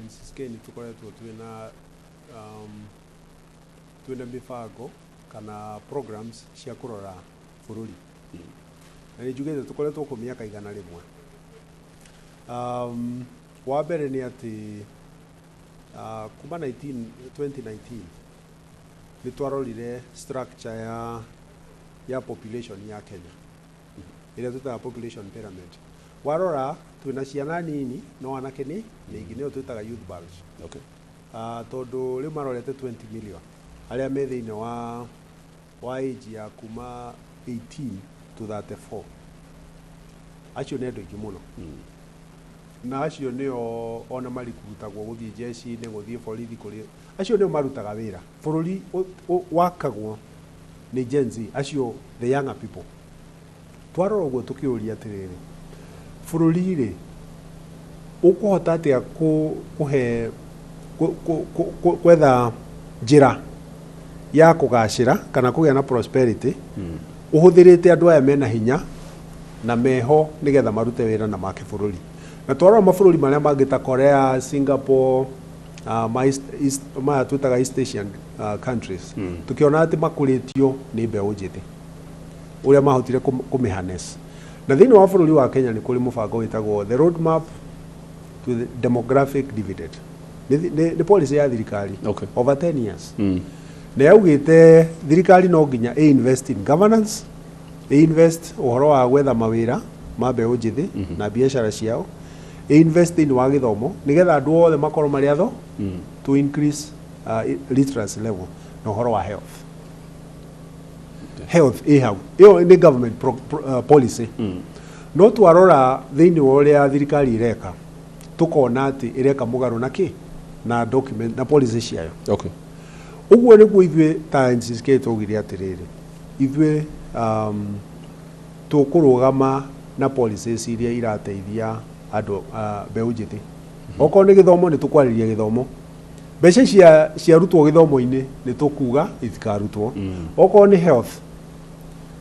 NCCK nĩ tũkoretwo twĩna twĩna mĩbango kana programs cia kũrora bũrũri, na nĩ njugĩte tũkoretwo kũ mĩaka 100. Wa mbere nĩ atĩ kuma 2019 nĩ twarorire structure ya population ya Kenya ĩrĩa twĩtaga population pyramid. Warora twĩna ciana nini no anake nĩ aingĩ, nĩyo twĩtaga youth bulge. Tondũ rĩu marorete 20 million arĩa me thĩinĩ wa age ya kuma 18 to 34. Acio nĩ andũ aingĩ mũno, na acio nĩo ona marikurutagwo gũthiĩ jeshi-inĩ, gũthiĩ borithi, kũrĩ acio nĩo marutaga wĩra. Bũrũri wakagwo nĩ Gen Z acio, the younger people. Twarora ũguo tũkĩũria atĩrĩrĩ, bũrũri rĩ ũkũhota atĩa kũhe gwetha njĩra ya kũgacĩra kana kũgĩa na prosperity ũhũthĩrĩte andũ aya mena hinya na meho nĩgetha marute wĩra na make bũrũri? Na twarora mabũrũri marĩa mangĩ ta Korea, Singapore, ma East, maya twĩtaga East Asian countries, tũkĩona atĩ makũrĩtio nĩ mbeũ njĩthĩ ũrĩa mahotire kũmĩharness. Na thĩinĩ wa bũrũri wa Kenya nĩ kũrĩ mũbango wĩtagwo the Road Map to the Demographic Dividend. Nĩ policy ya thirikari over 10 years, na yaugĩte thirikari no nginya ĩ invest in governance, ĩ invest ũhoro wa gwetha mawĩra ma mbeũ njĩthĩ na biacara ciao, ĩ invest thĩinĩ wa gĩthomo nĩgetha andũ othe makorwo marĩ atho, to increase literacy level, na ũhoro wa health. Health ĩ hau, ĩyo nĩ government policy. No twarora thĩinĩ wa ũrĩa thirikari ĩreka, tũkona atĩ ĩreka mũgarũ na kĩ na document na policy ciayo. Ũguo nĩguo ithuĩ ta NCCK twaugire atĩrĩrĩ, ithuĩ tũkũrũgama na policies iria irateithia andũ, mbeũ njĩthĩ. Okorwo nĩ gĩthomo, nĩ tũkwarĩria gĩthomo. Mbeca cia ciarutwo gĩthomo-inĩ nĩ tũkuga itikarutwo. Okorwo nĩ health,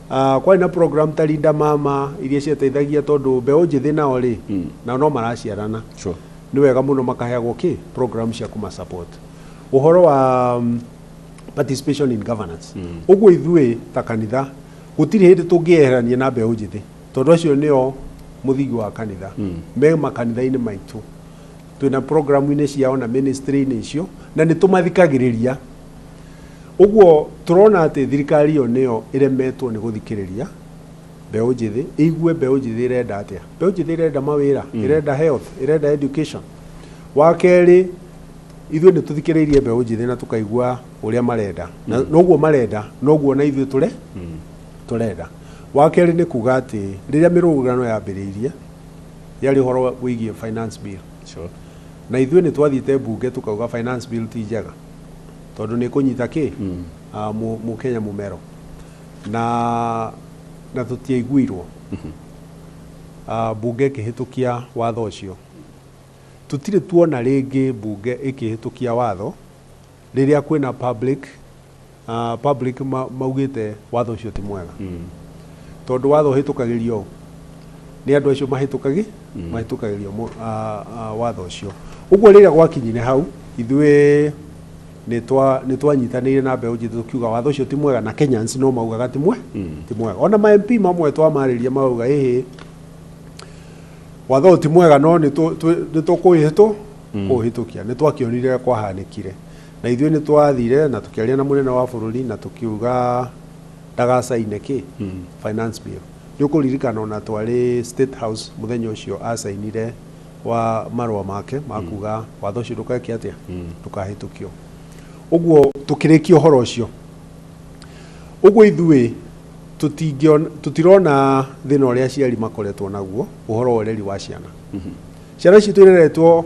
kwarĩ na program ta Linda Mama iria ciateithagia, tondũ mbeũ njĩthĩ nao rĩ, nao no maraciarana. Nĩ wega mũno makaheagwo kĩ program cia kũma support ũhoro wa participation in governance. Ũguo ithuĩ ta kanitha gũtirĩ hĩndĩ tũngĩeherania na mbeũ njĩthĩ, tondũ acio nĩo mũthingi wa kanitha. Me makanitha-inĩ maitũ, twĩna programu-inĩ ciao na ministry-inĩ icio, na nĩ tũmathikagĩrĩria. Ũguo tũrona atĩ thirikari ĩyo nĩyo ĩremetwo nĩ gũthikĩrĩria mbeũ njĩthĩ, ĩigue mbeũ njĩthĩ ĩrenda atĩa. Mbeũ njĩthĩ ĩrenda mawĩra, ĩrenda health, ĩrenda education. Wa kerĩ, ithuĩ nĩ tũthikĩrĩirie mbeũ njĩthĩ na tũkaigua ũrĩa marenda, na noguo marenda noguo na ithuĩ tũrenda. Wa kerĩ nĩ kuga atĩ rĩrĩa mĩrũrũngano yambĩrĩirie yarĩ ũhoro wĩgiĩ finance bill. Na ithuĩ nĩ twathiĩte mbunge tũkauga finance bill ti njega tondũ nĩ kũnyita kĩ mũkenya mũmero, na tũtiaiguirwo. Mbunge ĩkĩhĩtũkia watho ũcio. Tũtirĩ tuona rĩngĩ mbunge ĩkĩhĩtũkia watho rĩrĩa kwĩna public maugĩte watho ũcio ti mwega, tondũ watho ũhĩtũkagĩrio nĩ andũ acio mahĩtũkagĩrio watho ũcio. Ũguo rĩrĩa gwakinyire hau, ithuĩ nĩ twanyitanĩire na mbeũ njĩthĩ tũkiuga watho ũcio ti mwega, na Kenyans no maugaga ti mwega. Ona ma MP mamwe twamarĩria marauga ĩhĩ, watho ũyũ ti mwega, no nĩ tũkũhĩtũ kũhĩtũkia. Nĩ twakĩonire kwahanĩkire, na ithuĩ nĩ twathire na tũkĩaria na mũnene wa bũrũri na tũkiuga ndagacaine kĩ finance bill. Nĩ ũkũririkana ona twarĩ State House mũthenya ũcio acainire wa marũa make ma kuga watho ũcio ndũgeke atĩa, ndũkahĩtũkio. Ũguo tũkĩrĩkia ũhoro ũcio. Ũguo ithuĩ tũtirona thĩna ũrĩa aciari makoretwo naguo ũhoro wa ũreri wa ciana. Ciana citũ ireretwo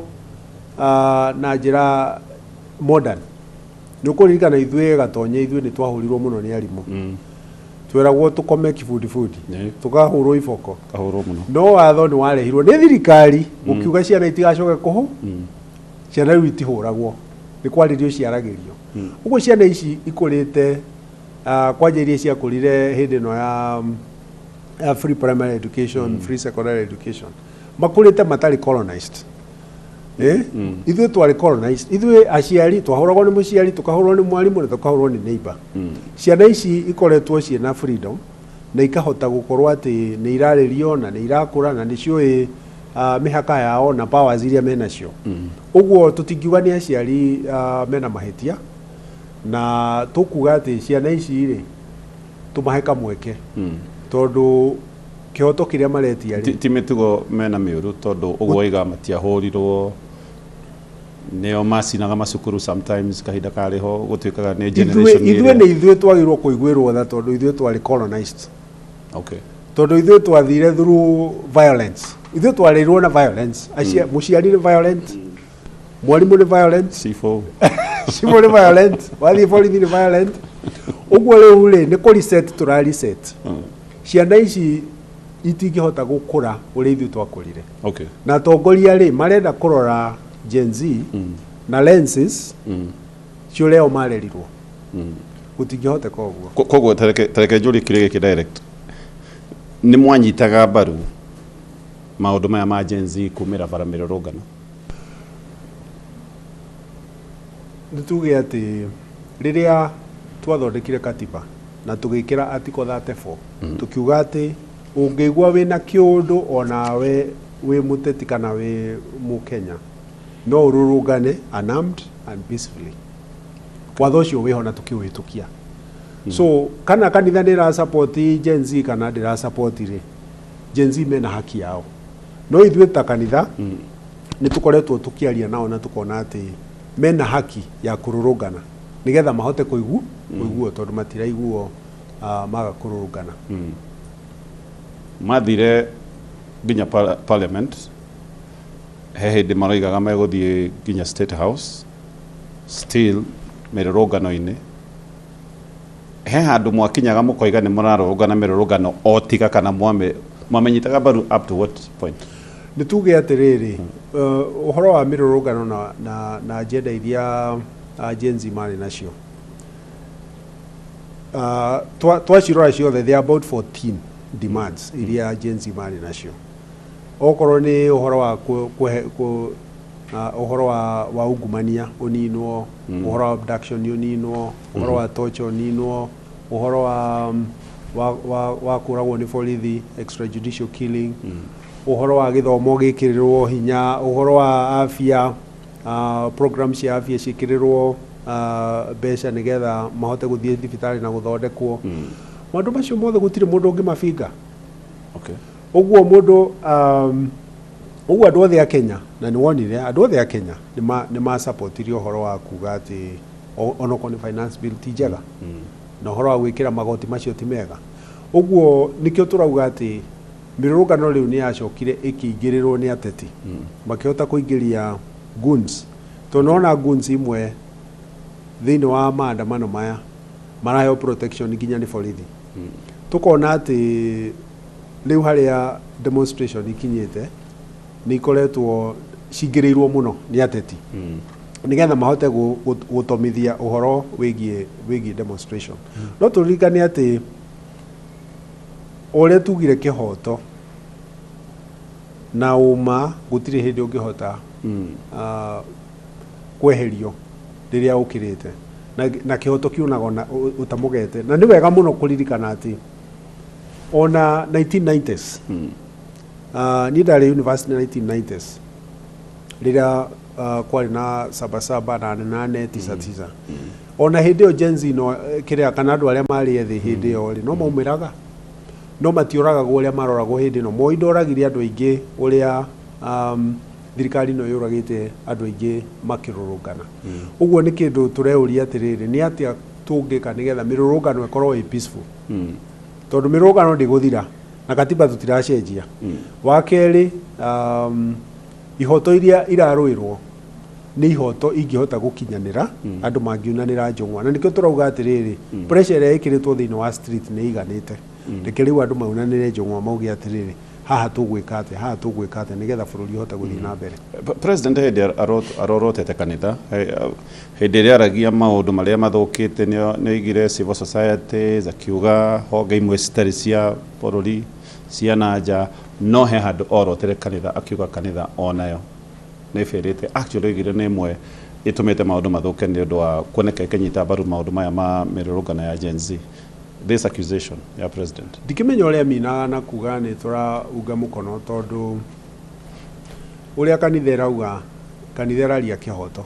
na njĩra modern. Nĩ ũkũririkana ithuĩ gatonye, ithuĩ nĩ twahũrirwo mũno nĩ arimũ. Tweragwo tũkome kibundibudi, tũkahũrwo iboko. Kahũrwo mũno. No watho nĩ warehirwo nĩ thirikari ũkiuga ciana itigacoke kũhũ. Ciana rĩu itihũragwo, nĩ kwarĩrio ciaragĩrio. Ũguo ciana ici ikũrĩte, kwanja iria ciakũrire hĩndĩ ĩno ya free primary education, free secondary education, makũrĩte matarĩ colonized. Ithuĩ twarĩ colonized, ithuĩ aciari twahũragwo nĩ mũciari, tũkahũrwo nĩ mwarimũ na tũkahũrwo nĩ neighbor. Ciana ici ikoretwo ciĩna freedom na ikahota gũkorwo atĩ nĩ irarĩrio na nĩ irakũra na nĩ ciũĩ mĩhaka yao na powers iria menacio. Ũguo tũtingiuga nĩ aciari mena mahĩtia, na tũkuga atĩ ciana ici rĩ tũmahe kamweke, tondũ kĩhoto kĩrĩa maretia rĩ ti mĩtugo mena mĩũru, tondũ ũguo waiga matiahũrirwo, nĩo macinaga macukuru sometimes kahinda karĩ ho gũtuĩkaga nĩ generation ithuĩ nĩ ithuĩ twagĩrĩirwo kũiguĩrwo tha, tondũ ithuĩ twarĩ colonized. Tondũ ithuĩ twathire through violence, ithuĩ twarĩirwo na violence. Mũciari nĩ violent, mwarimũ nĩ violent, cibũ cibũ nĩ violent, wathiĩ borithi nĩ violent. Ũguo rĩu rĩ nĩ kũ reset tũra reset. Ciana ici itingĩhota gũkũra ũrĩa ithuĩ twakũrire. Na atongoria rĩ marenda kũrora Gen Z na lenses cia ũrĩa o marerirwo. Gũtingĩhoteka ũguo. Koguo tareke njũrie kĩũria gĩkĩ direct, nĩ mwanyitaga mbaru maũndũ maya ma Gen Z kumĩra bara mĩrũrũngano? Nĩ tuge atĩ rĩrĩa twathondekire katiba na tũgĩkĩra article 34, tũkiuga atĩ ũngĩigua wĩna kĩũndũ onawe wĩ mũteti kana wĩ mũkenya no ũrũrũngane unarmed and peacefully. Watho ũcio wĩho na tũkĩũhĩtũkia. So kana kanitha nĩ ĩra Gen Z kana ndĩra support rĩ, Gen Z mena haki yao, no ithuĩ ta kanitha nĩ tũkoretwo tũkĩaria nao na tũkona atĩ mena haki ya kũrũrũngana nĩgetha mahote kũiguo, tondũ matiraiguo maga kũrũrũngana. Mathire nginya parliament, he hĩndĩ maroigaga megũthiĩ nginya State House, still mĩrũrũngano-inĩ he handũ mwakinyaga mũkoiga nĩ mũrarũrũngana mĩrũrũngano o tiga kana mwamenyitaga mbaru up to what point? Nĩ tuge atĩrĩrĩ, ũhoro wa mĩrũrũngano na agenda iria Gen Z marĩ nacio, twacirora ciothe, they are about 14 demands iria Gen Z marĩ nacio. Okorwo nĩ ũhoro wa ũhoro wa ungumania ũninwo, ũhoro wa abduction ũninwo, ũhoro wa torture ũninwo, ũhoro wa kũragwo nĩ borithi, extrajudicial killing, ũhoro wa gĩthomo gĩkĩrĩrwo hinya, ũhoro wa afya, program cia afya ciĩkĩrĩrwo mbeca nĩgetha mahote gũthiĩ thibitarĩ na gũthondekwo. Maũndũ macio mothe gũtirĩ mũndũ ũngĩmabinga. Ũguo mũndũ ũguo andũ othe a Kenya, na nĩ wonire andũ othe a Kenya nĩ masupportirie ũhoro wa kuga atĩ onokorwo nĩ finance bill ti njega, na ũhoro wa gwĩkĩra magoti macio ti mega. Ũguo nĩkĩo tũrauga atĩ mĩrũrũngano rĩu nĩ yacokire ĩkĩingĩrĩrwo nĩ ateti, makĩhota kũingĩria goons, tondũ nona goons imwe thĩinĩ wa maandamano maya maraheo protection nginya nĩ borithi. Tũkona atĩ rĩu harĩa demonstration ikinyĩte nĩ ikoretwo cingĩrĩirwo mũno nĩ ateti nĩgetha mahote gũtomithia ũhoro wĩgiĩ demonstration. No tũririkane atĩ ũrĩa tugire kĩhoto na ũma gũtirĩ hĩndĩ ũngĩhota kweherio rĩrĩa ũkĩrĩte na kĩhoto kiunaga ona ũtamũgete. Na nĩ wega mũno kũririkana atĩ ona 1990s, niĩ ndarĩ university 1990s rĩrĩa kwarĩ na sabasaba 88 99, ona hĩndĩ ĩyo Gen Z no kĩrĩa kana andũ arĩa marĩ ethĩ hĩndĩ ĩyo rĩ no maumĩraga, no matiũragagwo ũrĩa maroragwo hĩndĩ ĩno. Moi ndoragire andũ aingĩ ũrĩa thirikari ĩno yũragĩte andũ aingĩ makĩrũrũngana. Ũguo nĩ kĩndũ tũreũria atĩrĩrĩ, nĩ atĩa tũngĩka nĩgetha mĩrũrũngano ĩkorwo ĩ peaceful, tondũ mĩrũrũngano ndĩgũthira na katiba tũtiracenjia. Wa kerĩ, ihoto iria irarũĩrwo nĩ ihoto ingĩhota gũkinyanĩra andũ mangiunanĩra njũng'wa, na nĩkĩo tũrauga atĩrĩrĩ, pressure ĩrĩa ĩkĩrĩtwo thĩinĩ wa street nĩ iganĩte. Reke rĩu andũ maunanĩre njũng'wa, mauge atĩrĩrĩ, haha tũgwĩka atĩa, haha tũgwĩka atĩa, nĩgetha bũrũri ũhote gũthiĩ na mbere. President hĩndĩ arorotete kanitha, hĩndĩ ĩrĩa aragia maũndũ marĩa mathũkĩte, nĩ oigire civil societies, akiuga honge imwe citarĩ cia bũrũri cia na nja, no he handũ orotere kanitha akiuga kanitha onayo Nĩ ĩbĩrĩte, actually oigire nĩ ĩmwe ĩtũmĩte maũndũ mathũke nĩ ũndũ wa kuoneka ĩkĩnyita mbaru maũndũ maya ma mĩrũrũngano ya Gen Z. This accusation ya president. Ndikĩmenya ũrĩa minaga na kuga nĩ tũraunga mũkono, tondũ ũrĩa kanitha ĩrauga, kanitha ĩraria kĩhoto.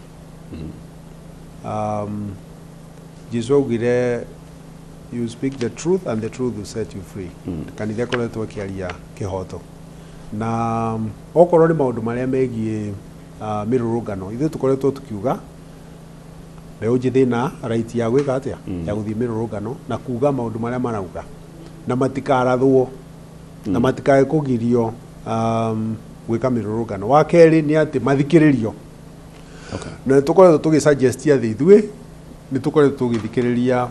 Jesu augire, "You speak the truth and the truth will set you free." Kanitha ĩkoretwo ĩkĩaria kĩhoto na okorwo nĩ maũndũ marĩa megiĩ mĩrũrũngano, ithuĩ tũkoretwo tũkiuga mbeũ njĩthĩ na right ya gwĩka atĩa, ya gũthiĩ mĩrũrũngano na kuga maũndũ marĩa marauga, na matikarathwo na matikae kũgirio gwĩka mĩrũrũngano. Wa kerĩ nĩ atĩ mathikĩrĩrio. Na nĩ tũkoretwo tũgĩ-suggest atĩ ithuĩ nĩ tũkoretwo tũgĩthikĩrĩria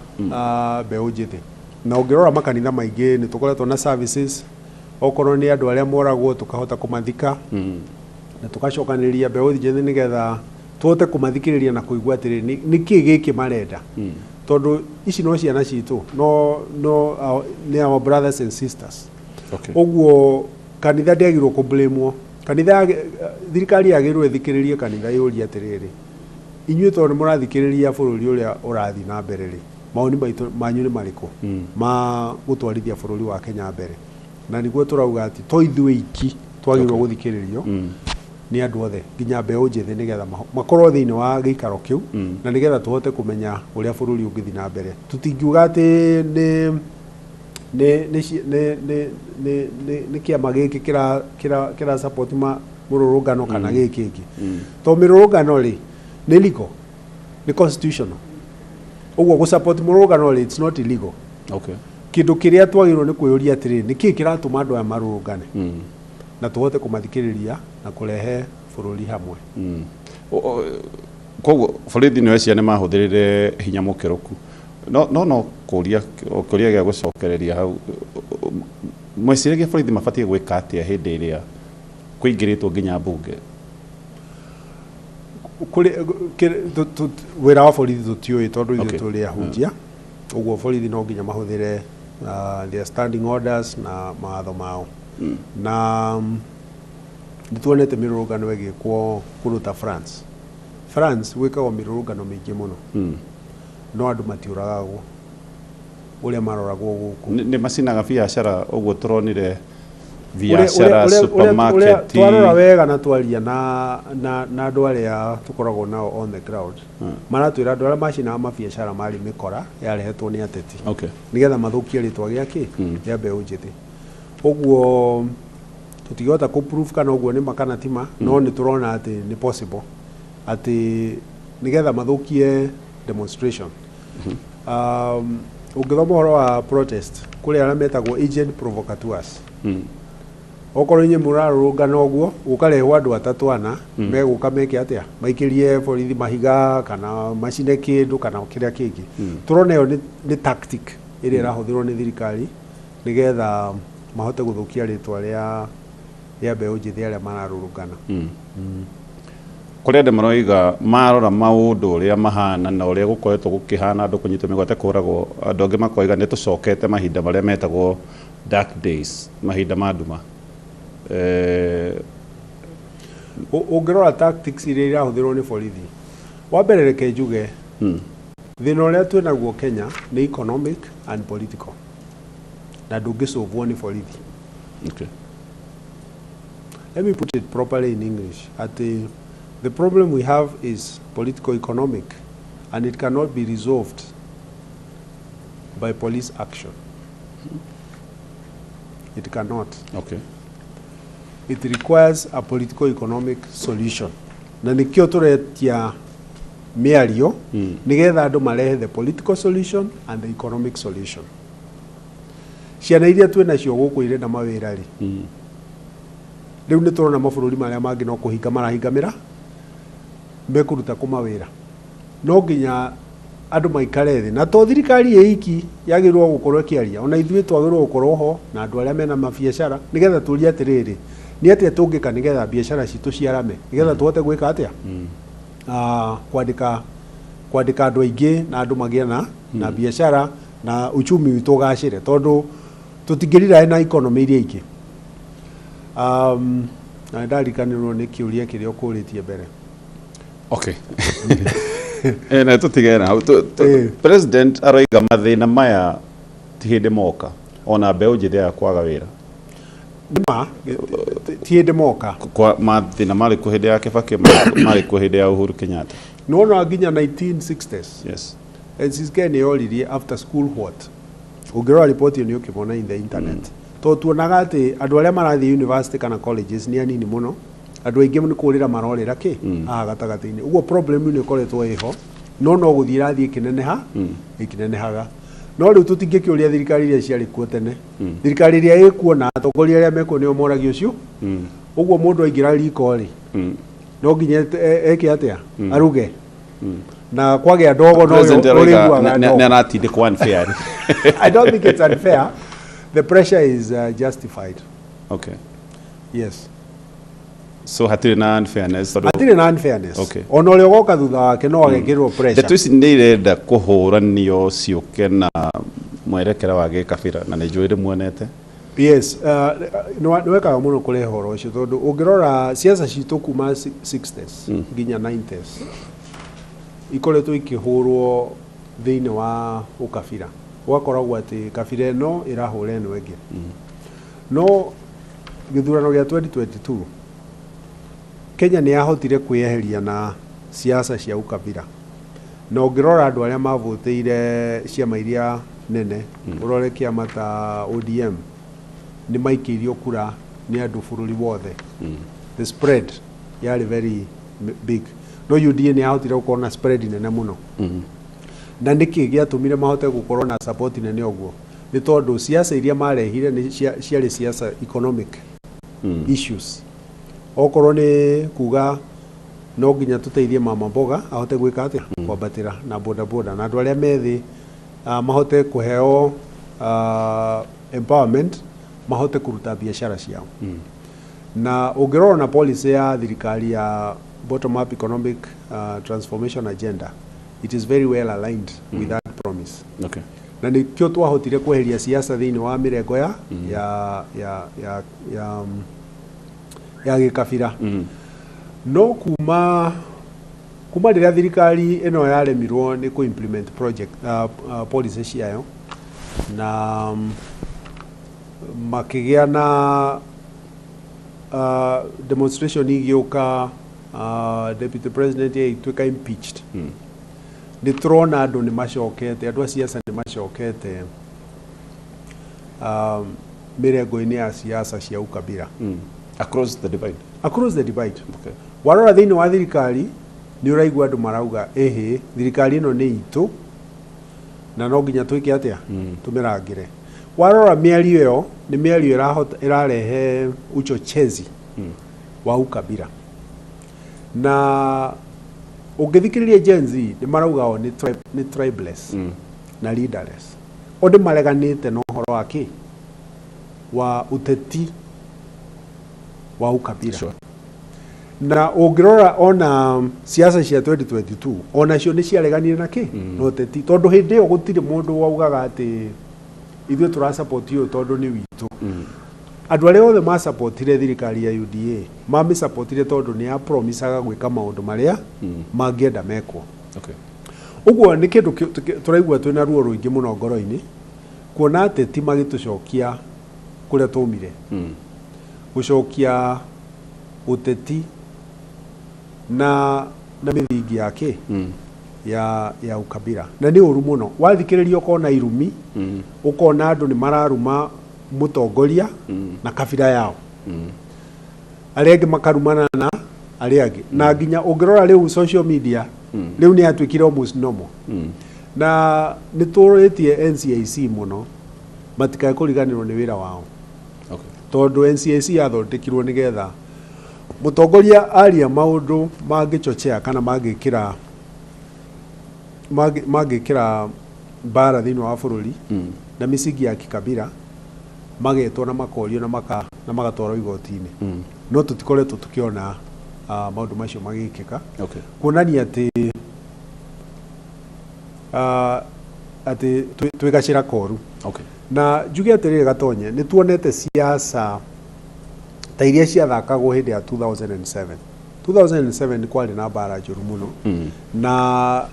mbeũ njĩthĩ, na ũngĩrora makanitha maingĩ nĩ tũkoretwo na services, okorwo nĩ andũ arĩa moragwo tũkahota kũmathika na tũgacokanĩrĩria mbeũ njĩthĩ nĩgetha tũhote kũmathikĩrĩria na kũigua atĩrĩrĩ, nĩ kĩĩ gĩkĩ marenda, tondũ ici no ciana citũ, no nĩ our brothers and sisters. Ũguo kanitha ndĩagĩrĩirwo kũ-blame-wo. Kanitha thirikari yagĩrĩirwo ĩthikĩrĩrie kanitha, yũrie atĩrĩrĩ, inyuĩ tondũ nĩ mũrathikĩrĩria bũrũri ũrĩa ũrathiĩ na mbere rĩ, mawoni maitũ manyu nĩ marĩkũ ma gũtwarithia bũrũri wa Kenya mbere? Na nĩguo tũrauga atĩ to ithuĩ iki twagĩrĩirwo gũthikĩrĩrio, nĩ andũ othe nginya mbeũ njĩthĩ, nĩgetha makorwo thĩinĩ wa gĩikaro kĩu na nĩgetha tũhote kũmenya ũrĩa bũrũri ũngĩthiĩ na mbere. Tũtingiuga atĩ nĩ nĩ nĩ nĩ nĩ nĩ nĩ nĩ kĩama gĩkĩ kĩra support ma mũrũrũngano kana gĩkĩ kĩngĩ, to mĩrũrũngano rĩ, nĩ legal, nĩ constitutional. Ũguo gũ support mũrũrũngano rĩ, it's not illegal. Kĩndũ kĩrĩa twagĩrĩirwo nĩ kwĩyũria atĩrĩrĩ, nĩ kĩĩ kĩratũma andũ aya marũrũngane, na tũhote kũmathikĩrĩria na kũrehe bũrũri hamwe. Koguo borithi nĩ weciria nĩ mahũthĩrire hinya mũkĩrũku, no kũria kũria gĩa gũcokereria hau, mweciragia borithi mabatiĩ gwĩka atĩa hĩndĩ ĩrĩa kũingĩrĩtwo nginya mbunge? Kũrĩ wĩra wa borithi tũtiũĩ, tondũ ithuĩ tũrĩ ahunjia. Ũguo borithi no nginya mahũthĩre their standing orders na mawatho mao. Na nĩ tuonete mĩrũrũngano ĩgĩkwo kũndũ ta France. France gwĩkagwo mĩrũrũngano mĩingĩ mũno, no andũ matiũragagwo ũrĩa maroragwo gũkũ. Nĩ macinaga biacara ũguo tũronire biacara, supermarket. Twarora wega na twaria na andũ arĩa tũkoragwo nao on the ground, maratwĩra andũ arĩa macinaga mabiacara marĩ mĩkora yarehetwo nĩ ateti nĩgetha mathũkie rĩtwa gĩa kĩ, rĩa mbeũ njĩthĩ. Ũguo tũtingĩhota kũ prove kana ũguo nĩ ma kana ti ma, no nĩ tũrona atĩ nĩ possible atĩ nĩgetha mathũkie demonstration. Ũngĩthoma ũhoro wa protest, kũrĩ arĩa metagwo agent provocateurs. Okorwo inyuĩ mũrarũrũngana ũguo, gũkarehwo andũ atatũ ana megũka meke atĩa, maikĩrie borithi mahiga kana macine kĩndũ kana kĩrĩa kĩngĩ. Tũrona ĩyo nĩ tactic ĩrĩa ĩrahũthĩrwo nĩ thirikari nĩgetha mahote gũthũkia rĩtwa rĩa mbeũ njĩthĩ arĩa mararũrũngana. Kũrĩ andũ maroiga marora maũndũ ũrĩa mahana na ũrĩa gũkoretwo gũkĩhana, andũ kũnyitwo mĩgwate, kũragwo, andũ angĩ makoiga nĩ tũcokete mahinda marĩa metagwo dark days, mahinda ma nduma. Ũngĩrora tactics iria irahũthĩrwo nĩ borithi, wa mbere reke njuge, thĩna ũrĩa twĩ naguo Kenya nĩ economic and political, na ndũngĩcũvwo nĩ borithi. Let me put it properly in English. Atĩ the problem we have is political economic and it cannot be resolved by police action. It cannot. It requires a political economic solution. Na nĩkĩo tũretia mĩario, nĩgetha andũ marehe the political solution and the economic solution. Ciana iria twĩ nacio gũkũ irenda mawĩra rĩ, rĩu nĩ tũrona mabũrũri marĩa mangĩ no kũhinga marahingamĩra, mekũruta kũ mawĩra? No nginya andũ maikare thĩ, na to thirikari ĩ iki yagĩrĩirwo gũkorwo ĩkĩaria, ona ithuĩ twagĩrĩirwo gũkorwo ho na andũ arĩa mena mabiacara, nĩgetha tũrie atĩrĩrĩ, nĩ atĩa tũngĩka nĩgetha biacara citũ ciarame, nĩgetha tũhote gwĩka atĩa, kwandĩka andũ aingĩ na andũ magĩe na biacara na uchumi witũ ũgacĩre, tondũ tũtingĩrira na economy iria ingĩ. Na nĩ ndariganĩrwo nĩ kĩũria kĩrĩa ũkũrĩtie mbere. Okay. Na tũtige na hau. President aroiga mathĩna maya ti hĩndĩ moka ona mbeũ njĩthĩ ya kwaga wĩra. Nĩma ti hĩndĩ moka. Kwa mathĩna marĩ kuo hĩndĩ ya Kibaki, marĩ kuo hĩndĩ ya Uhuru Kenyatta. Nĩwona nginya 1960s NCCK nĩ yoririe, "After school what?" Ũngĩrora riboti ĩyo nĩ ũkĩmona in the internet. Tondũ tuonaga atĩ andũ arĩa marathiĩ university kana colleges nĩ anini mũno, andũ aingĩ nĩ kũrĩra marorĩra kĩ haha gatagatĩ-inĩ. Ũguo problem nĩ ĩkoretwo ĩho, no gũthiĩ ĩrathiĩ ĩkĩneneha ĩkĩnenehaga. No rĩu tũtingĩkĩũria thirikari iria ciarĩ kuo tene. Thirikari ĩrĩa ĩkuo na atongoria arĩa mekuo nĩo moragio ũcio. Ũguo mũndũ aingĩra riko rĩ, no nginya eke atĩa? Aruge. Na kwagĩa ndogo no President aroiga ũrĩiguaga nĩ ndogo. aratindĩkwo unfairly. I don't think it's unfair. The pressure is justified. Yes. So hatirĩ na unfairness tondũ Hatirĩ na unfairness. Ona ũrĩa ũgoka thutha wake no agekĩrwo pressure. Ndeto ici nĩ irenda kũhũranio ciũke na mwerekera wa gĩkabira, na nĩ njũĩ rĩmuonete. Yes, nĩ wekaga mũno kũrehe ũhoro ũcio, tondũ ũngĩrora siasa citũ kuma 60s nginya 90s ikoretwo ikĩhũrwo thĩinĩ wa ũkabira. Gũgakoragwo atĩ kabira ĩno ĩrahũra ĩno ĩngĩ. No gĩthurano gĩa 2022, Kenya nĩ yahotire kwĩyeheria na siasa cia ukabira. Na ũngĩrora andũ arĩa mavotĩire ciama iria nene, ũrore kĩama ta ODM, nĩ maikĩirio kura nĩ andũ bũrũri wothe. The spread yarĩ very big. No UDA nĩ yahotire gũkorwo na spread nene mũno. Na nĩkĩ gĩatũmire mahote gũkorwo na support nene ũguo? Nĩ tondũ siasa iria marehire nĩ ciarĩ siasa economic issues. Okorwo nĩ kuga no nginya tũteithie mama mboga ahote gwĩka atĩa, kwambatĩra na boda boda na andũ arĩa methĩ, mahote kũheo empowerment, mahote kũruta biacara ciao. Na ũngĩrora na policy ya thirikari ya bottom up economic transformation agenda, it is very well aligned with that promise. Na nĩkĩo twahotire kweheria siasa thĩinĩ wa mĩrengo ya ya ya ya ya ya gĩkabira. No kuma rĩrĩa thirikari ĩno yaremirwo nĩ kũ-implement project policy ciayo na makĩgĩa na demonstration igĩũka, deputy president agĩtuĩka impeached, nĩ tũrona andũ nĩ macokete, andũ a siasa nĩ macokete mĩrengo-inĩ ya siasa cia ukabira. Across the divide. Across the divide. Warora thĩinĩ wa thirikari nĩ ũraigua andũ marauga, ĩhĩ, thirikari ĩno nĩ itũ na no nginya twĩke atĩa? Tũmĩrangĩre. Warora mĩario ĩyo nĩ mĩario ĩrarehe uchochezi wa ukabira. Na ũngĩthikĩrĩria Gen Z nĩ marauga o nĩ tribeless na leaderless. O nĩ mareganĩte na ũhoro wa kĩ wa ũteti wa ukabira. Na ũngĩrora ona siasa cia 2022, onacio nĩ ciareganire na kĩ na ũteti, tondũ hĩndĩ ĩyo gũtirĩ mũndũ waugaga atĩ ithuĩ tũrasupport ũyũ tondũ nĩ witũ. Andũ arĩa othe masupportire thirikari ya UDA mamĩsupportire tondũ nĩ yapromisaga gwĩka maũndũ marĩa mangĩenda mekwo. Ũguo nĩ kĩndũ tũraigua twĩna ruo rũingĩ mũno ngoro-inĩ kuona ateti magĩtũcokia kũrĩa twaumire, gũcokia ũteti na mĩthingi ya kĩ ya ukabira. Na nĩ ũru mũno wathikĩrĩria, ũkona irumi, ũkona andũ nĩ mararuma mũtongoria na kabira yao, arĩa angĩ makarumana na arĩa angĩ. Na nginya ũngĩrora rĩu social media, rĩu nĩ yatuĩkire almost normal. Na nĩ tũrĩtie NCIC mũno matikae kũriganĩrwo nĩ wĩra wao, tondũ NCIC yathondekirwo nĩgetha mũtongoria aria maũndũ mangĩchochea kana mangĩkĩra mbara thĩinĩ wa bũrũri na misingi ya kikabira, magetwo na makorio na magatwarwo igoti-inĩ. No tũtikoretwo tũkĩona maũndũ macio magĩkĩka, kuonania atĩ twĩ gacĩra koru. Na njuge atĩrĩrĩ, Gatonye, nĩ tuonete siasa Ta iria ciathakagwo hĩndĩ ya 2007. 2007 kwarĩ na mbara njũru mũno na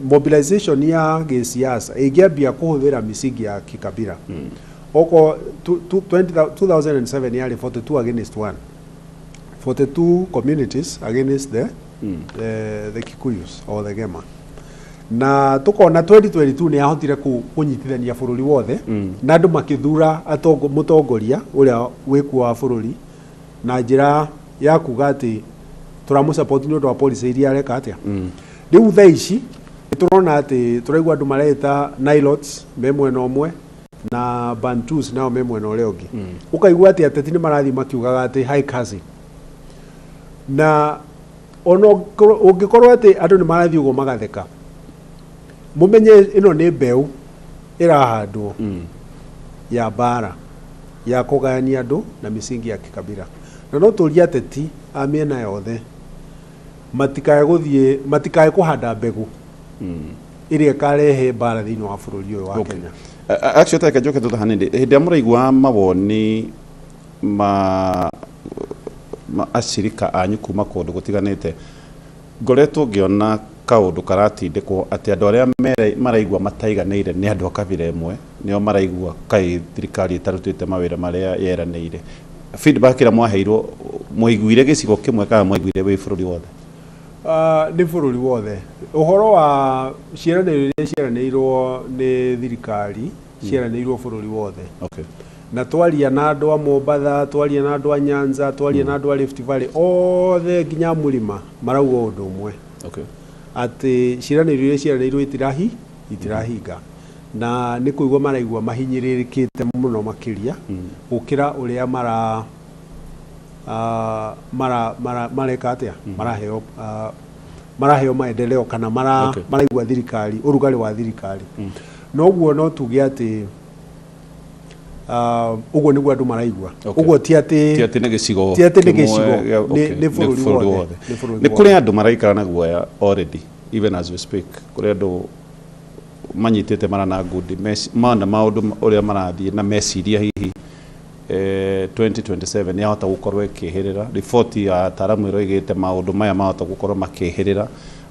mobilization ya gĩsiasa ĩngĩambia kũhũthĩra misingi ya kikabira. Oko 2007 yarĩ 42 against 1, 42 communities against the Kikuyus or the Gema, na tukona 2022 nĩ yahotire kũnyitithania bũrũri wothe na andũ makĩthura mũtongoria ũrĩa wĩkuo wa bũrũri na njĩra ya kuga atĩ tũramũsupport nĩ ũndũ wa policy iria areka atĩa. Rĩu thaa ici nĩ tũrona atĩ tũraigua andũ mareta Nilots me mwena ũmwe na Bantus nao me mwena ũrĩa ũngĩ. Ũkaigua atĩ ateti nĩ marathiĩ makiugaga atĩ high cousin, na ona ũngĩkorwo atĩ andũ nĩ marathiĩ ũguo magatheka, mũmenye ĩno nĩ mbeũ ĩrahandwo ya mbara ya kũgayania andũ na misingi ya kikabira. Na no tũrie ateti a mĩena yothe matikae gũthiĩ, matikae kũhanda mbegũ ĩrĩa ĩkarehe mbara thĩinĩ wa bũrũri ũyũ wa Kenya. Actually, tareke njoke thutha hanini. Hĩndĩ ĩrĩa mũraigua mawoni ma acirika anyu kuma kũndũ gũtiganĩte, ngoretwo ngĩona kaũndũ karatindĩkwo atĩ andũ arĩa maraigua mataiganĩire nĩ andũ a kabira ĩmwe, nĩo maraigua kaĩ thirikari ĩtarutĩte mawĩra marĩa yeranĩire. Feedback ĩrĩa mwaheirwo, mwaiguire gĩcigo kĩmwe kana mwaiguire wĩ bũrũri wothe? Nĩ bũrũri wothe. Ũhoro wa ciĩranĩro iria ciĩranĩirwo nĩ thirikari ciĩranĩirwo bũrũri wothe. Na twaria na andũ a Mombatha, twaria na andũ a Nyanza, twaria na andũ a Rift Valley othe nginya mũrĩma, marauga ũndũ ũmwe atĩ ciĩranĩro iria ciĩranĩirwo itirahinga, na nĩ kũigua maraigua mahinyĩrĩrĩkĩte mũno makĩria gũkĩra ũrĩa mara mara mara mareka atĩa, maraheo maendeleo kana mara maraigua thirikari, ũrugarĩ wa thirikari. Noguo no tuge atĩ ũguo nĩguo andũ maraigua. Ũguo ti atĩ Ti atĩ nĩ gĩcigo ti atĩ nĩ kĩmwe gĩcigo, nĩ bũrũri bũrũri wothe. Wothe. Nĩ bũrũri Nĩ wothe. kũrĩ andũ maraikara na guoya already, even as we speak. Kũrĩ andũ manyitĩte mara na ngundi mona maũndũ ũrĩa marathiĩ na meciria hihi 2027 yahota gũkorwo ĩkĩhĩrĩra. Riboti ya ataaramu ĩroigĩte maũndũ maya mahota gũkorwo makĩhĩrĩra.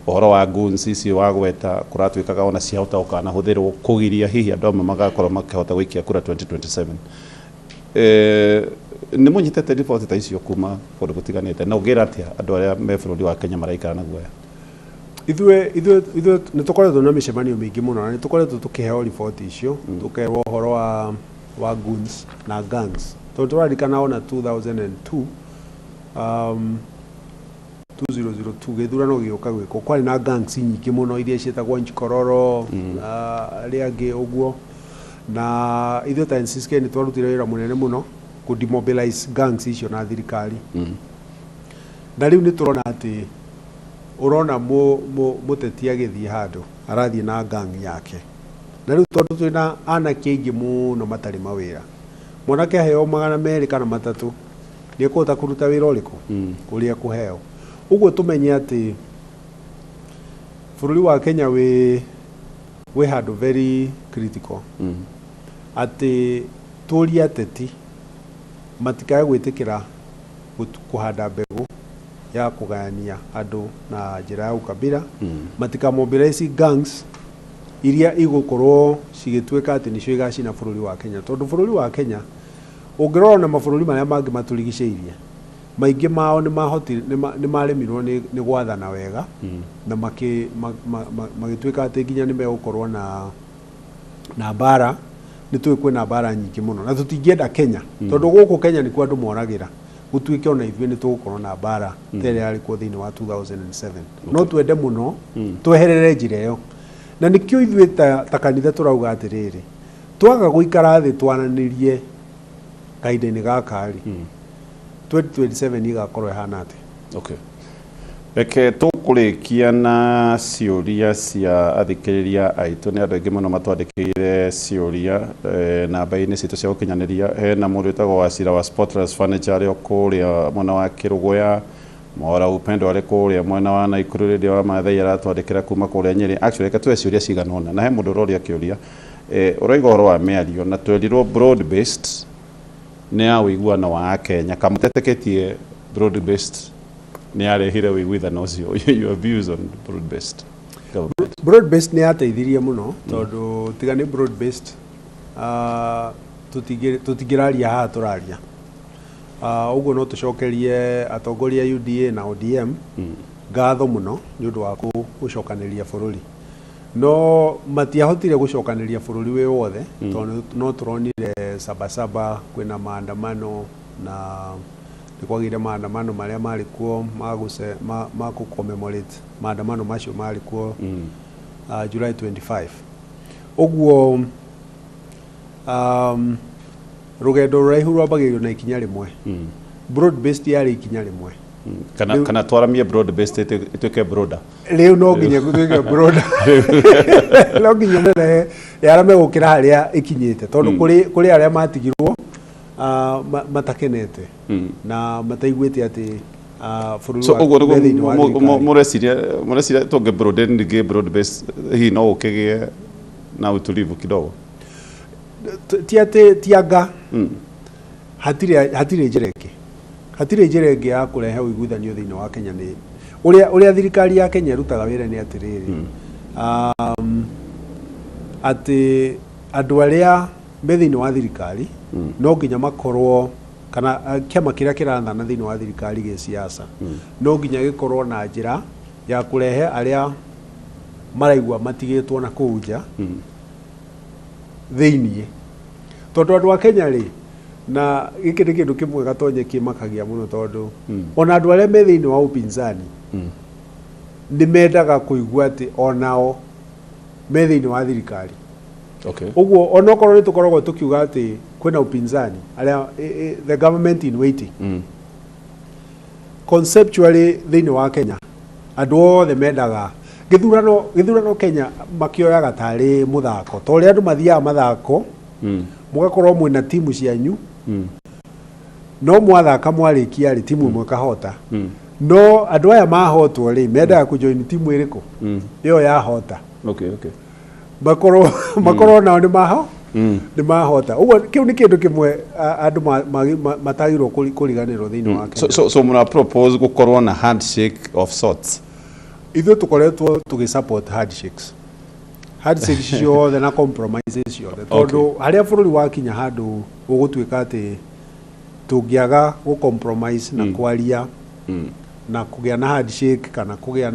Ũhoro wa goons icio wagweta, kũratuĩkaga ona ciahota gũkanahũthĩrwo kũgiria hihi andũ amwe magakorwo makĩhota gũikia kura 2027. Nĩ mũnyitĩte riboti ta icio kuma kũndũ gũtiganĩte, na ũngĩra atĩa andũ arĩa me bũrũri wa Kenya maraikara na guoya? Ithuĩ nĩ tũkoretwo na mĩcemanio mĩingĩ mũno na nĩ tũkoretwo tũkĩheo riboti icio, tũkerwo ũhoro wa goons na gangs, tondũ tũraririkana ona 2002, 2002 gĩthurano gĩgĩũka gwĩkwo, kwarĩ na gangs nyingĩ mũno iria ciĩtagwo Njikororo, arĩa angĩ ũguo, na ithuĩ ta NCCK nĩ twarutire wĩra mũnene mũno kũ demobilize gangs icio na thirikari. Na rĩu nĩ tũrona atĩ ũrona mũteti agĩthiĩ handũ arathiĩ na gang yake, na rĩu tondũ twĩna anake aingĩ mũno matarĩ mawĩra, mwanake aheo 200 kana 300 nĩ ekũhota kũruta wĩra ũrĩkũ ũrĩa ekũheo. Ũguo tũmenye atĩ bũrũri wa Kenya wĩ handũ very critical, atĩ tũrie ateti matikae gwĩtĩkĩra kũhanda mbegũ ya kũgayania andũ na njĩra ya ukabila, matikamobilize gangs iria igũkorwo cigĩtuĩka atĩ nĩcio igacina bũrũri wa Kenya, tondũ bũrũri wa Kenya ũngĩrora na mabũrũri marĩa mangĩ matũrigicĩirie, maingĩ mao nĩ maremirwo nĩ gwathana wega na magĩtuĩka atĩ nginya nĩ megũkorwo na mbara. Nĩ tũĩ kwĩna mbara nyingĩ mũno na tũtingĩenda Kenya, tondũ gũkũ Kenya nĩkuo andũ moragĩra, gũtuĩke ona ithuĩ nĩ tũgũkorwo na mbara ta ĩrĩa yarĩ kuo thĩinĩ wa 2007. No twende mũno tweherere njĩra ĩyo, na nĩkĩo ithuĩ ta kanitha tũrauga atĩrĩrĩ, twaga gũikara thĩ twaranĩrie kahinda-inĩ gaka rĩ, 2027 igakorwo ĩhana atĩa? Okay. Reke tũkũrĩkia na ciũria cia athikĩrĩria aitũ. Nĩ andũ aingĩ mũno matwandĩkĩire ciũria namba-inĩ citũ cia gũkinyanĩria. Hena mũndũ wĩtagwo Wacira wa Spotless Furniture arĩ o kũrĩa mwena wa Kĩrũgũya, Mora Upendo arĩ kũrĩa mwena wa Naikuru, Rĩndĩ wa Maathai aratwandĩkĩra kuma kũrĩa Nyĩrĩ. Actually, reke tuoe ciũria cigana ũna, na he mũndũ ũroria kĩũria, ũroiga ũhoro wa mĩario na twerirwo broad based. Nĩ ya ũiguano wa Akenya kamũteteketie broad based nĩ yarehire ũiguithano ũcio. Your views on broad based government? Broad based nĩ yateithirie mũno, tondũ tiga nĩ broad based, tũtingĩraria haha tũraria. Ũguo no tũcokerie atongoria a UDA na ODM ngatho mũno nĩ ũndũ wa gũcokanĩria bũrũri, no matiahotire gũcokanĩria bũrũri wĩ wothe, tondũ no tũronire Sabasaba kwĩna maandamano, na nĩ kwagĩire maandamano marĩa marĩ kuo ma kũ commemorate maandamano macio marĩ kuo July 25. Ũguo rũgendo rũraihu rwambagĩrĩrio na ikinya rĩmwe. Broad based yarĩ ikinya rĩmwe. Kana kana twaramie broad based ĩtuĩke broader? Rĩu no nginya gũtuĩke broader, no nginya mũrehe yarame gũkĩra harĩa ĩkinyĩte, tondũ kũrĩ arĩa matigirwo matakenete na mataiguĩte atĩ bũrũri So wa ũguo me thĩinĩ wa nĩguo thirikari. Mũreciria tũngĩ broaden rĩngĩ broad based, hihi no ũkĩgĩe na utulivu kidogo? Ti atĩ ti anga hatirĩ njĩra ĩngĩ, hatirĩ njĩra ĩngĩ ya kũrehe ũiguithanio thĩinĩ wa Kenya. Nĩ ũrĩa thirikari ya Kenya ĩrutaga wĩra nĩ atĩrĩrĩ, atĩ andũ arĩa me thĩinĩ wa thirikari no nginya makorwo kana kĩama kĩrĩa kĩrathana thĩinĩ wa thirikari gĩsiasa no nginya gĩkorwo na njĩra ya kũrehe arĩa maraigua matigĩtwo na kũu nja thĩiniĩ, tondũ andũ a Kenya rĩ, na gĩkĩ nĩ kĩndũ kĩmwe gatonye kĩmakagia mũno, tondũ ona andũ arĩa me thĩinĩ wa upinzani nĩ mendaga kũigua atĩ onao me thĩinĩ wa thirikari. Ũguo onokorwo nĩ tũkoragwo tũkiuga atĩ kwĩna upinzani arĩa the government in waiting, conceptually thĩinĩ wa Kenya andũ othe mendaga gĩthurano. Gĩthurano Kenya makĩoyaga tarĩ mũthako, ta ũrĩa andũ mathiaga mathako, mũgakorwo mwĩna timu cianyu, no mwathaka mwarĩkia rĩ, timu ĩmwe ĩkahota. No andũ aya mahotwo rĩ, mendaga kũjoin timu ĩrĩkũ? Ĩyo yahota. Makorwo nao nĩ maho nĩ mahota. Ũguo kĩu nĩ kĩndũ kĩmwe andũ matagĩrĩirwo kũriganĩrwo thĩinĩ wa So, Kenya. so muna propose gukorwo na handshake of sorts? Ithuĩ tũkoretwo tũgĩ support handshakes ciothe na compromises ciothe, tondũ harĩa bũrũri wakinya handũ gũgũtuĩka atĩ tũngĩaga gũ compromise na kwaria na kũgĩa na handshake kana kũgĩa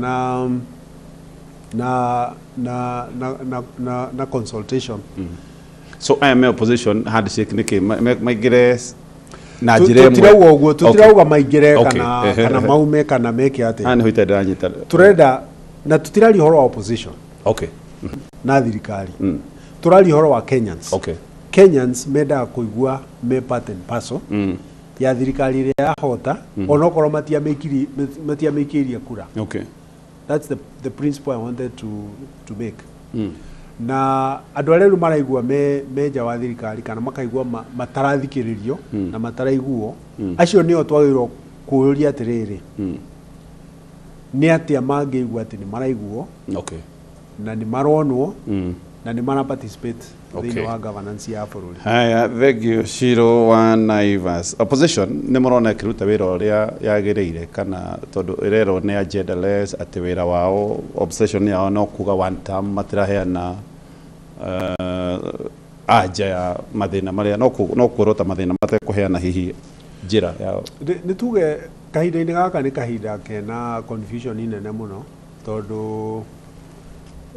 na consultation. So aya me opposition, handshake nĩkĩ? Maingĩre na njĩra ĩmwe? Tũtirauga ũguo, tũtirauga maingĩre kana kana maume kana meke Haha atĩa. nĩho itarĩ ndĩranyita. Tũrenda na tũtiraria ũhoro wa opposition na thirikari, tũraria ũhoro wa Kenyans. Kenyans mendaga kũigua me part and parcel ya thirikari ĩrĩa yahota, onokorwo matiamĩikĩirie kura. That's the principle I wanted to make. Na andũ arĩa rĩu maraigua me nja wa thirikari kana makaigua matarathikĩrĩrio na mataraiguo, acio nĩo twagĩrĩirwo kũũria atĩrĩrĩ, nĩ atĩa mangĩigua atĩ nĩ maraiguo na nĩ maronwo na nĩ mara participate thĩinĩ wa governance ya bũrũri? Haya, thank you, Shiro wa Naivas. Opposition nĩ mũrona ĩkĩruta wĩra ũrĩa yagĩrĩire, kana tondũ ĩrerwo nĩ agendaless, atĩ wĩra wao, obsession yao no kuga one term, matiraheana anja ya mathĩna marĩa no kuorota mathĩna matekũheana hihi njĩra ya Nĩ tuge kahinda-inĩ gaka nĩ kahinda kena confusion nene mũno, tondũ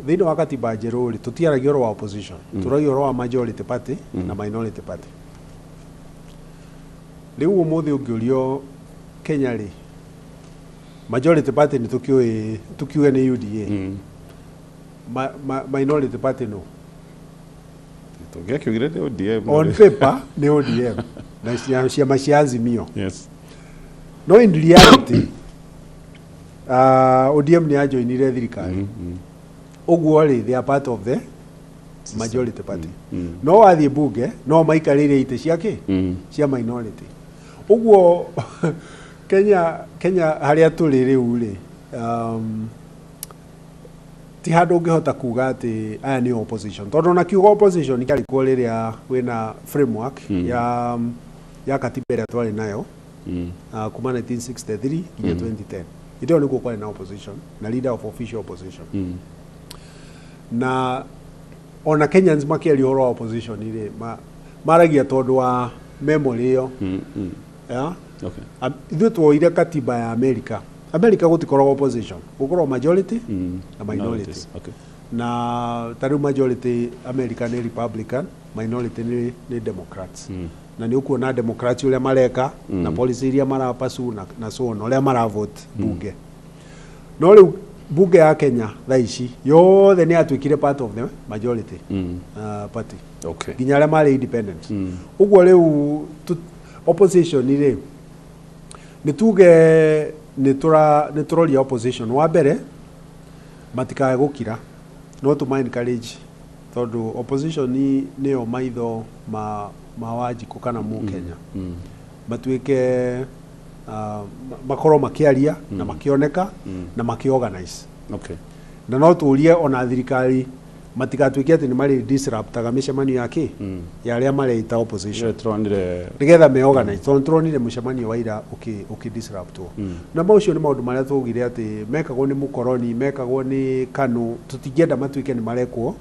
thĩinĩ wa katiba njerũ rĩ, tũtiaragia ũhoro wa opposition, tũragia ũhoro wa majority party na minority party. Rĩu ũmũthĩ ũngĩũrio Kenya rĩ, majority party nĩ tũkĩũĩ, tũkiuge nĩ UDA. Minority party no Tũngĩakiugire nĩ ODM. On paper nĩ ODM na ciama cia Azimio. No in reality ODM nĩ yajoinire thirikari, ũguo rĩ, they are part of the majority party. No wathiĩ bunge no maikarĩire itĩ cia kĩ? Cia minority. Ũguo Kenya harĩa tũrĩ rĩu rĩ, ti handũ ũngĩhota kuga atĩ aya nĩ opposition, tondũ ona kiugo opposition kĩarĩ kuo rĩrĩa kwĩna framework ya Ya katiba ĩrĩa twarĩ nayo kuma 1963 nginya 2010, hĩndĩ ĩyo nĩkuo kwarĩ na opposition na leader of official opposition. Na ona Kenyans makĩaria ũhoro wa opposition rĩ, maragia tondũ wa memory ĩyo. Yeah? Ithuĩ tuoire katiba ya America. America gũtikoragwo opposition, gũkoragwo majority na minority. Minorities. Na ta rĩu majority America nĩ Republican, minority nĩ Democrats. Na nĩ ũkuona Democrats ũrĩa mareka na policy iria marapasu na so on, ũrĩa maravote bunge. No rĩu bunge ya Kenya thaa ici yothe nĩ yatuĩkire part of the majority party, nginya arĩa marĩ independent. Ũguo rĩu opposition rĩ, nĩ tuge nĩ tũroria opposition wa mbere matikae gũkira, no tũma encourage, tondũ opposition nĩyo maitho ma Wanjikũ kana Mũkenya. Matuĩke makorwo makĩaria na makĩoneka na makĩorganize. Na no tũrie ona thirikari matigatuĩke atĩ nĩ marĩ disruptaga mĩcemanio ya kĩ ya arĩa mareita opposition, Ĩyo tũronire. Nĩgetha me organize, tondũ tũronire mũcemanio wa ira ũkĩ disruptwo. Na maũcio nĩ maũndũ marĩa twaugire atĩ mekagwo nĩ mũkoroni, mekagwo nĩ KANU. Tũtingĩenda matuĩke nĩ marekwo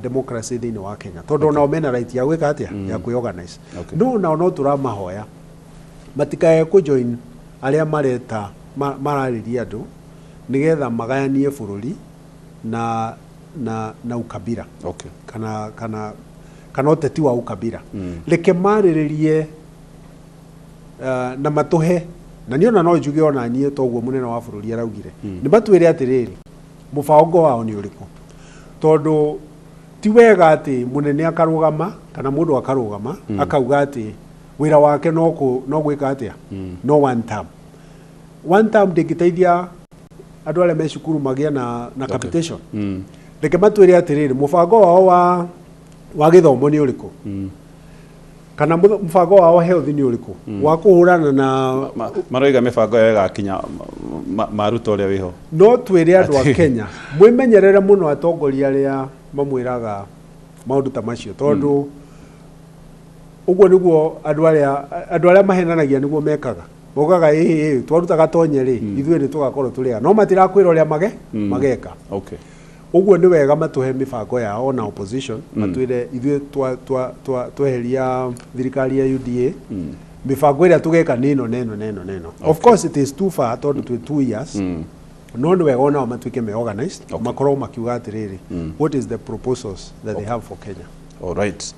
democracy thĩinĩ wa Kenya, tondũ onao mena right ya gwĩka atĩa, ya kwĩorganize. No nao no tũramahoya matikae kũjoin arĩa mareta mararĩria andũ nĩgetha magayanie bũrũri na ukabira kana ũteti wa ukabira. Reke marĩrĩrie na matũhe, na niĩ ona no njuge ona niĩ toguo mũnene wa bũrũri araugire, nĩ matwĩre atĩrĩrĩ, mũbango wao nĩ ũrĩkũ, tondũ ti wega atĩ mũnene akarũgama kana mũndũ akarũgama akauga atĩ wĩra wake no gwĩka atĩa, no one term. One term ndĩngĩteithia andũ arĩa me cukuru magĩe na capitation. Reke matwĩre atĩrĩrĩ, mũbango wao wa gĩthomo nĩ ũrĩkũ, kana mũbango wao wa health nĩ ũrĩkũ wa kũhũrana na Maroiga mĩbango ĩyo ĩgakinya maruta ũrĩa wĩho. No twĩre andũ a Kenya mwĩmenyerere mũno atongoria arĩa mamwĩraga maũndũ ta macio, tondũ ũguo nĩguo andũ arĩa mahenanagia nĩguo mekaga. Maugaga ĩĩ twaruta gatonye rĩ, ithuĩ nĩ tũgakorwo tũrĩ aya, no matirakwĩra ũrĩa mageka. Ũguo nĩ wega matũhe mĩbango yao na opposition, matwĩre ithuĩ tweheria thirikari ya UDA, mĩbango ĩrĩa tũgeka nĩ ĩno na ĩno na ĩno na ĩno. Of course it is too far tondũ twĩ 2 years, no nĩ wega onao matuĩke me organized, makorwo makiuga atĩrĩrĩ, what is the proposals that they have for Kenya. All right.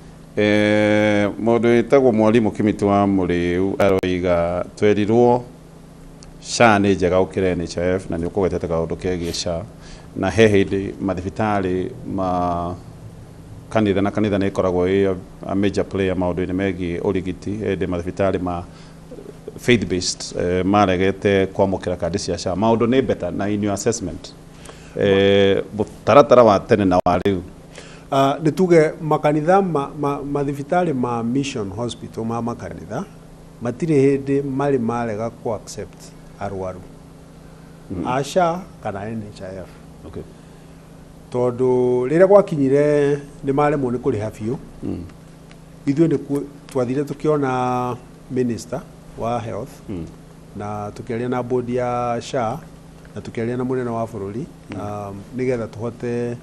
Mũndũ wĩtagwo mwarimũ Kimiti wa Mũrĩu aroiga twerirwo SHA nĩ njega gũkĩra NHIF, na nĩ ũkũgwetete kaũndũ kegiĩ SHA, na he hĩndĩ mathibitarĩ ma kanitha, na kanitha nĩ ĩkoragwo ĩ a major player maũndũ-inĩ megiĩ ũrigiti, he hĩndĩ mathibitarĩ ma faith based maregete kwamũkĩra kandi cia SHA. Maũndũ nĩ better na in your assessment, mũtaratara wa tene na wa rĩu? Nĩ tuge makanitha mathibitarĩ ma mission hospital ma makanitha matirĩ hĩndĩ marĩ marega ku accept arwaru a SHA kana NHIF, tondũ rĩrĩa gwakinyire nĩ maremwo nĩ kũrĩha biũ, ithuĩ nĩ twathire tũkĩona minister wa health na tũkĩaria na board ya SHA na tũkĩaria na mũnene wa bũrũri, nĩgetha tũhote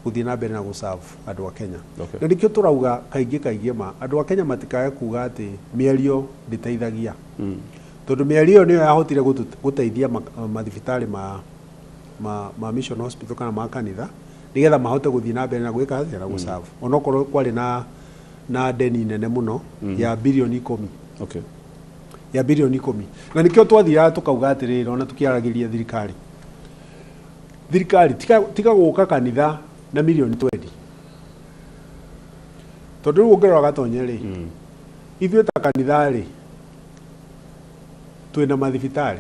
gũthiĩ na mbere na gũserve andũ a Kenya. Na nĩkĩo tũrauga kaingĩ kaingĩ ma andũ a Kenya matikae kuga atĩ mĩario ndĩteithagia, tondũ mĩario ĩyo nĩyo yahotire gũteithia mathibitarĩ ma mission hospital kana ma kanitha nĩgetha mahote gũthiĩ na mbere na gwĩka atĩa, na gũserve, onokorwo kwarĩ na ndeni nene mũno ya birioni 10, ya birioni 10. Na nĩkĩo twathiaga tũkauga atĩrĩrĩ, ona tũkĩaragĩria thirikari, thirikari tiga gũka kanitha na mirioni 20, tondũ rĩu ũngĩrora gatonye rĩ, ithuĩ ta kanitha rĩ, twĩna mathibitarĩ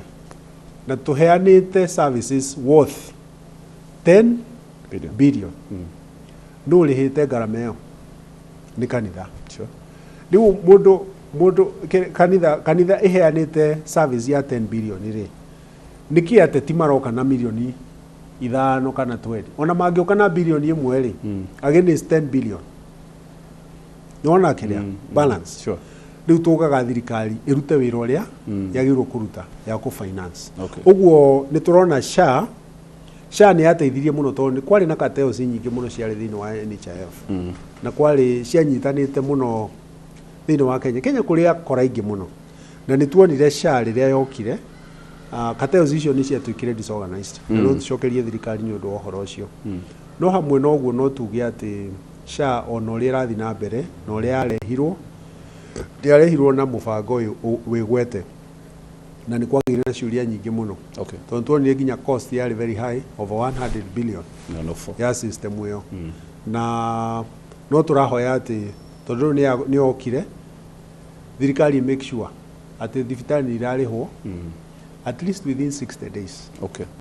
na tũheanĩte services worth 10 Billion. Billion. Nũ ũrĩhĩte ngarama ĩyo? Nĩ kanitha. Rĩu mũndũ kanitha ĩheanĩte service ya 10 billion rĩ, nĩkĩ ateti maroka na mirioni 5 kana 20? Ona mangĩũka na birioni 1 rĩ, against 10 billion, nĩwona kĩrĩa balance. Rĩu tugaga thirikari ĩrute wĩra ũrĩa yagĩrĩirwo kũruta ya kũ finance. Ũguo nĩ tũrona SHA, SHA nĩ yateithirie mũno tondũ nĩ kwarĩ na cartels nyingĩ mũno ciarĩ thĩinĩ wa NHIF, na kwarĩ cianyitanĩte mũno thĩinĩ wa Kenya. Kenya kũrĩ akora aingĩ mũno, na nĩ tuonire SHA rĩrĩa yokire, cartels icio nĩ ciatuĩkire disorganized, na no tũcokerie thirikari nĩ ũndũ wa ũhoro ũcio. No hamwe na ũguo, no tuge atĩ SHA ona ũrĩa ĩrathiĩ na mbere na ũrĩa yarehirwo, ndĩarehirwo na mũbango ũyũ wĩgwete, na nĩ kwagĩire na ciũria nyingĩ mũno, tondũ tuonire nginya cost yarĩ very high, over 100 billion No, no, for. ya system ĩyo. Na no tũrahoya atĩ tondũ rĩu nĩ yokire, thirikari make sure atĩ thibitarĩ nĩ irarĩhwo at least within 60 days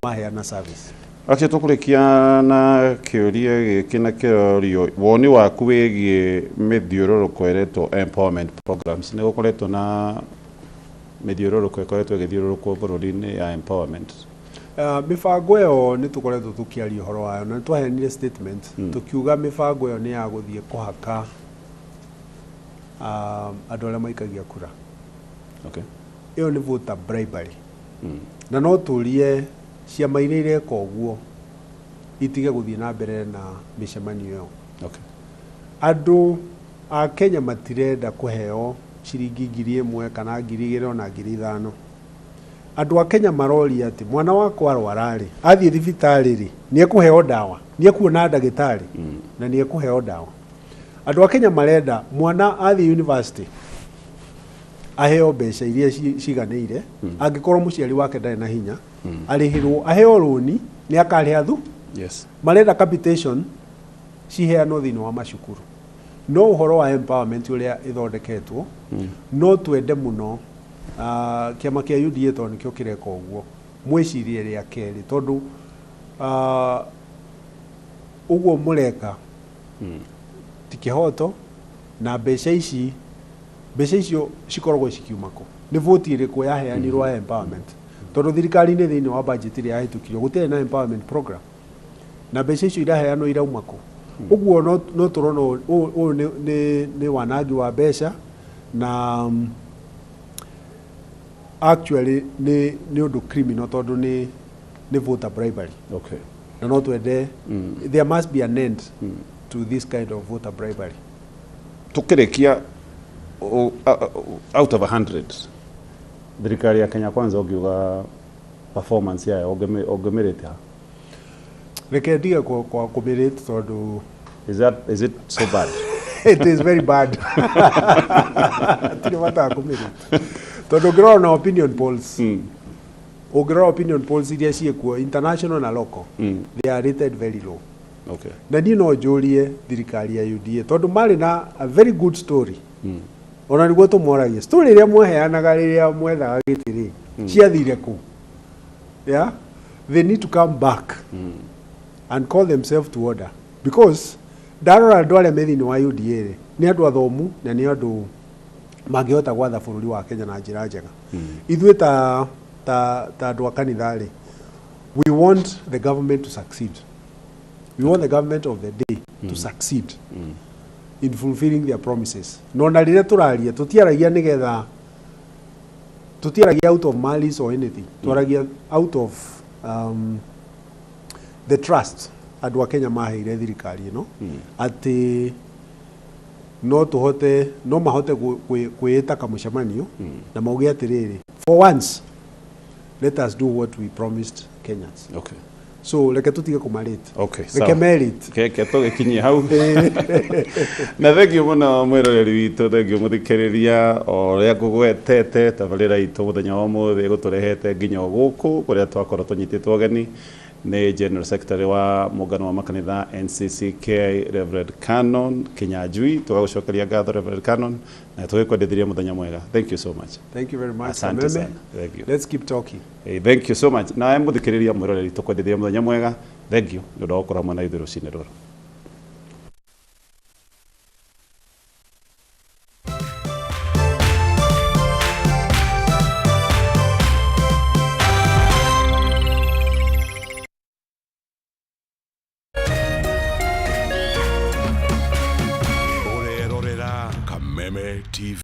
maheana service. Acio tũkũrĩkia na kĩũria gĩkĩ na kĩrorio woni waku wĩgiĩ mĩthiũrũrũko ĩretwo empowerment programs. Nĩ gũkoretwo na mĩthiũrũrũko ĩkoretwo ĩgĩthiũrũrũkwo bũrũri-inĩ ya empowerment. Mĩbango ĩyo nĩ tũkoretwo tũkĩaria ũhoro wayo, na nĩ twaheanire statement tũkiuga mĩbango ĩyo nĩ ya gũthiĩ kũhaka andũ arĩa maikagia kura. Ĩyo nĩ voter bribery, na no tũrie ciama iria ireka ũguo itige gũthiĩ na mbere na mĩcemanio ĩyo. Andũ a Kenya matirenda kũheo ciringi 1000 kana 2000 ona 5000. Andũ a Kenya maroria atĩ mwana wakwa arwara rĩ, athiĩ thibitarĩ rĩ, nĩ ekũheo ndawa, nĩ ekuona ndagĩtarĩ na nĩ ekũheo ndawa. Andũ a Kenya marenda mwana athiĩ university aheo mbeca iria ciganĩire, angĩkorwo mũciari wake ndarĩ na hinya, arĩhĩrwo, aheo rũni nĩ akarĩha thu. Marenda capitation ciheanwo thĩinĩ wa macukuru. No ũhoro wa empowerment ũrĩa ĩthondeketwo, no twende mũno kĩama kĩa UDA, tondũ nĩkĩo kĩreka ũguo, mwĩcirie rĩa kerĩ, tondũ ũguo mũreka ti kĩhoto. Na mbeca ici, mbeca icio cikoragwo cikiuma kũ? Nĩ voti ĩrĩkũ yaheanirwo ya empowerment? Tondũ thirikari-inĩ thĩinĩ wa budget ĩrĩa yahĩtũkirio gũtirĩ na empowerment program, na mbeca icio iraheanwo irauma kũ? Ũguo no tũrona ũyũ nĩ wanangi wa mbeca, na actually nĩ ũndũ criminal, tondũ nĩ voter bribery. Na no twende there must be an end to this kind of voter bribery. Tukĩrĩkia, out of 100, thirikari ya Kenya Kwanza, ũngiuga performance yayo ũngĩmĩrĩte ha? Reke ndige kwa kũmĩrate tondũ Is it so bad? It is very bad. Tirĩ bata wa kũmĩrate, tondũ ũngĩrora na opinion polls, ũngĩrora opinion polls iria ciĩkuo, international na local, they are rated very low. Na niĩ no njũrie thirikari ya UDA, tondũ marĩ na a very good story, ona nĩguo tũmoragie, story ĩrĩa mwaheanaga rĩrĩa mwethaga gĩtĩ rĩ, ciathire kũ? Yeah, they need to come back and call themselves to order, because ndarora andũ arĩa me thĩinĩ wa UDA rĩ, nĩ andũ athomu na nĩ andũ mangĩhota gwatha bũrũri wa Kenya na njĩra njega. Ithuĩ ta andũ a kanitha rĩ, we want the government to succeed. We want the government of the day to succeed in fulfilling their promises. No na rĩrĩa tũraria, tũtiaragia nĩgetha, tũtiaragia out of malice or anything, twaragia out of the trust andũ a Kenya maheire thirikari ĩno, atĩ no tũhote, no mahote kwĩĩta kamũcemanio na mauge atĩrĩrĩ, "For once, let us do what we promised Kenyans." So reke tũtige kũmarĩte. Reke Sawa. Merit. Keke tũgĩkinyie hau, na thengio mũno mwĩroreri witũ, thengio mũthikĩrĩria. O ũrĩa ngũgwetete, tabarĩra itũ mũthenya wa ũmũthĩ ĩgũtũrehete nginya o gũkũ kũrĩa twakorwo tũnyitĩtwo ũgeni nĩ General Secretary wa mũngano wa makanitha NCCK, Reverend Canon Kinyanjui. Tũgagũcokeria ngatho, Reverend Canon, na tũgĩkwendithirie mũthenya mwega. Thank you so much. Thank you very much. Asante Kameme. sana. Thank you. Let's keep talking. Hey, thank you so much. Nawe mũthikĩrĩria mwĩroreri, tũkwendithia mũthenya mwega. Thank you nĩ ũndũ wa gũkorwo hamwe na ithuĩ rũcinĩ rũrũ.